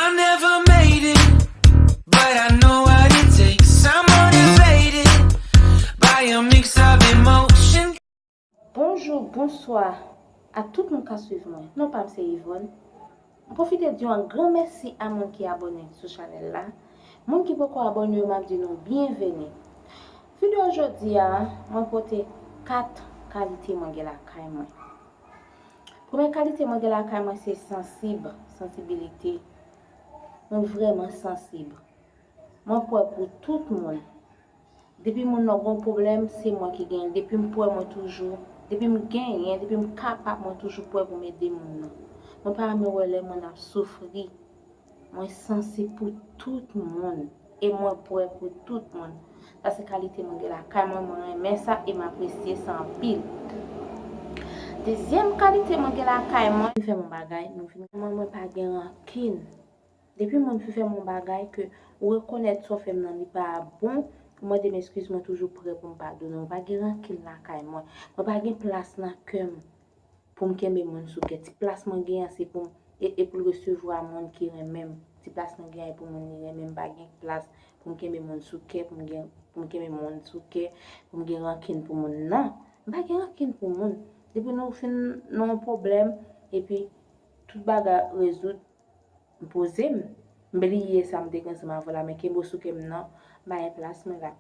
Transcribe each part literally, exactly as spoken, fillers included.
I never made it, but I know what it takes. I'm motivated by a mix of emotion. Bonjou, bonswa a tout moun k ap swiv mwen. Non pa m se Yvonne. M pwofite di yon gran mèsi a moun ki abòne sou chanèl la. Moun ki poko abòne yo, m ap di nou byenveni. Videyo jodi a, mwen pote kat kalite mwen gen lakay mwen. Premye kalite mwen gen lakay mwen se sansib, sansibilite. Mwen vrèman sansib. Mwen prè pou tout moun. Depi moun nan gon pwoblèm, se mwen ki genyen. Depi m prè, mwen toujou, depi m genyen, depi m kapab, mwen toujou prè pou m ede moun nan. Mwen pa renmen wè lè moun ap soufri. Mwen sansib pou tout moun. E mwen prè pou tout moun. Sa se kalite mwen gen lakay mwen, mwen renmen sa e m apresye sa anpil. Dezyèm kalite mwen gen lakay mwen, vin fè m yon bagay, nou vin, mwen, mwen pa gen rankin. Depi moun fin fè m yon bagay ke ou rekonèt sa w fè m nan li pa bon, ou mande m eskiz, mwen toujou prè pou m padone. Mwen pa gen rankin lakay mwen. Mwen pa gen plas nan kè m pou m kenbe moun sou kè. Ti plas mwen gen an se pou m, e, e pou l resevwa moun ki renmen m. Ti plas mwen gen an e pou moun li renmen m. M pa gen plas pou m kenbe moun sou kè, pou m gen, pou m kenbe moun sou kè, pou m gen rankin pou moun. Non, m pa gen rankin pou moun. Depi nou fin nan yon pwoblèm, epi tout bagay rezoud, m poze m, m bliye sa m te gen ansanm avè w la, men kenbe w sou kè m non, m pa gen plas mwen la.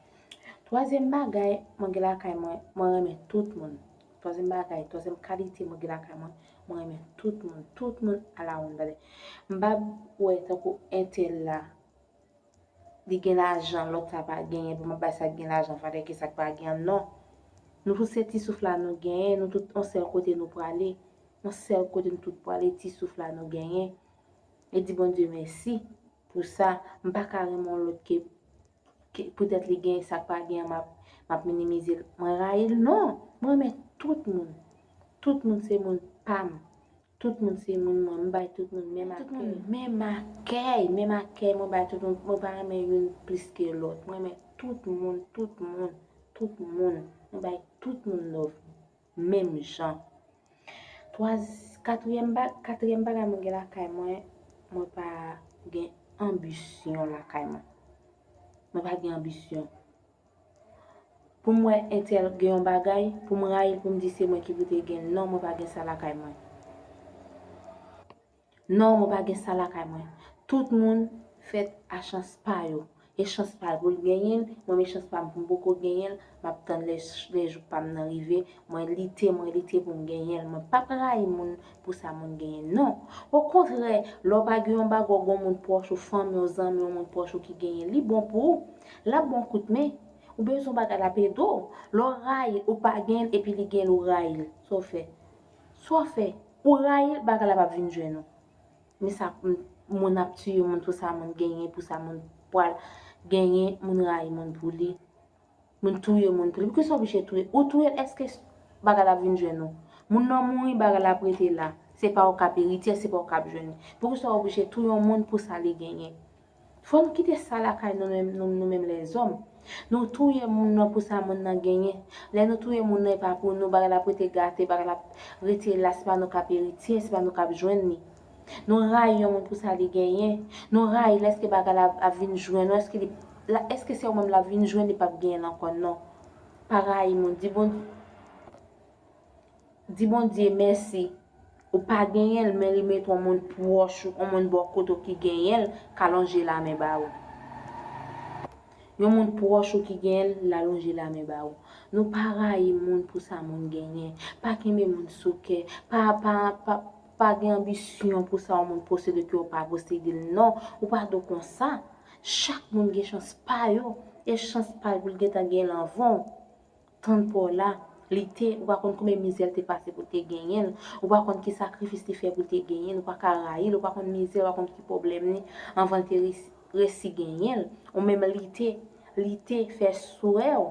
Twazyèm bagay mwen gen lakay mwen, mwen renmen tout moun. Twazyèm bagay, twazyèm kalite mwen gen lakay mwen, mwen renmen tout moun, tout moun ala wonn. Gade, m pa wè tankou entèl la, li gen lajan, lòt sa pa genyen, pou m ap bay sa k gen lajan valè ke sa k pa gen an, non. Nou tout se ti souf la nou genyen, nou tout yon sèl kote nou prale, yon sèl kote nou tout prale, ti souf la nou genyen. E di Bondye mèsi pou sa. M pa ka renmen yon lòt ke, ke poutèt li gen sa k pa gen an, m ap, m ap minimize l. Mwen rayi l? Non. Mwen renmen tout moun. Tout moun se moun pa m. Tout moun se moun mwen. M bay tout moun menm akèy. Tout moun menm akèy. Menm akèy mwen bay tout moun. Mwen pa renmen youn plis ke lòt. Mwen renmen tout moun, tout moun, tout moun. Mwen bay tout moun love menm jan. Twaz-, katriyèm ba-, katriyèm bagay mwen gen lakay mwen, mwen pa gen anbisyon lakay mwen. Mwen pa gen anbisyon. Pou m wè entèl gen yon bagay, pou m rayi l, pou m di se mwen ki pou te gen l. Non, mwen pa gen sa lakay mwen. Non, mwen pa gen sa lakay mwen. Tout moun fèt a chans pa yo. E chans pa l pou l genyen l, mwen men chans pa m pou m poko genyen l, m ap tann lè, lè jou pa m nan rive, mwen lite, mwen lite pou m genyen l. Mwen p ap rayi moun pou sa moun genyen, non. Okontrè, lè w pa gen yon bagay, w gen yon moun pwòch ou, fanmi w, zanmi w, yon moun pwòch ou ki genyen l, li bon pou ou. L ap ba w kout men. Ou bezwen yon bagay, l ap ede w. Lè w rayi l, ou pa genyen l, epi li genyen l, ou rayi l. Sa w fè? Sa w fè? Ou rayi l, bagay la p ap vin jwenn ou. Men sa, m-, moun ap tiye moun pou sa moun genyen, pou sa moun pral genyen, moun rayi moun pou li. Moun touye moun pou li. Poukisa w oblije touye? Ou touye l, èske bagay la ap vin jwenn ou? Moun nan mouri, bagay la ap rete la. Se pa ou k ap eritye, se pa ou k ap jwenn li. Poukisa w oblije touye yon moun pou sa li genyen? Fò nou kite sa lakay nou menm, nou, nou menm lèzòm. Nou touye moun nan pou sa moun nan genyen. Lè nou touye moun nan, e pa pou nou, bagay la ap rete gate, bagay la ap rete la, se pa nou k ap eritye, se pa nou k ap jwenn li. Nou rayi yon moun pou sa li genyen. Nou rayi l, èske bagay la ap vin jwenn ou, èske li, la, èske se ou menm l ap vin jwenn, li p ap genyen l ankò, non. Pa rayi moun, di Bondye. Di Bondye mèsi. Ou pa genyen l, men li mete yon moun pwòch ou, yon moun bò kote w ki genyen l, ka lonje lamen ba ou. Yon moun pwòch ou ki genyen l, la lonje lamen ba ou. Nou pa rayi moun pou sa moun genyen. Pa kenbe moun sou kè. Pa, pa, pa, pa gen anbisyon pou sa yon moun posede ke w pa posede l. Non, ou pa dwe konsa. Chak moun gen chans pa yo. E chans pa l pou l gentan genyen l anvan w. Tann pa w la, lite, ou pa konn konbyen mizè l te pase pou l te genyen l, ou pa konn ki sakrifis li fè pou l te genyen l, ou pa ka rayi l, ou pa konn mizè, ou pa konn ki pwoblèm li anvan l te resi, resi genyen l. Ou menm lite, lite, fè swè w,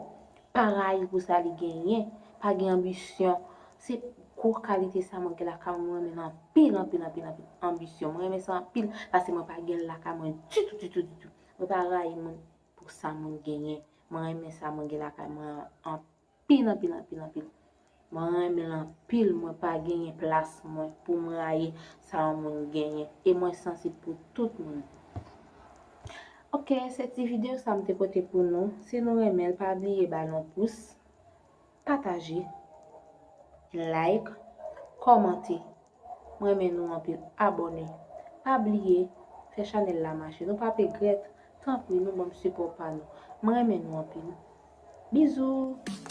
pa rayi l pou sa li genyen, pa gen anbisyon. Se gwo kalite sa mwen gen lakay mwen, mwen renmen l anpil, anpil, anpil, anpil. Anbisyon, mwen renmen sa anpil, paske mwen pa gen l lakay mwen ditou, ditou, ditou. Mwen pa rayi moun pou sa moun genyen. Mwen renmen sa mwen gen lakay mwen an anpil, anpil, anpil, anpil. Mwen renmen l anpil, mwen pa genyen plas mwen pou m rayi sa yon moun genyen. E mwen sansib pou tout moun. Ok, se ti videyo sa m te pote pou nou. Si nou renmen l, pa bliye ba l yon pous, pataje, like, kòmante. Mwen renmen nou anpil, abòne. Pa bliye fè chanèl la mache. Nou p ap regrèt. Tanpri, nou ban m sipò pa nou. Mwen renmen nou anpil. Bizou!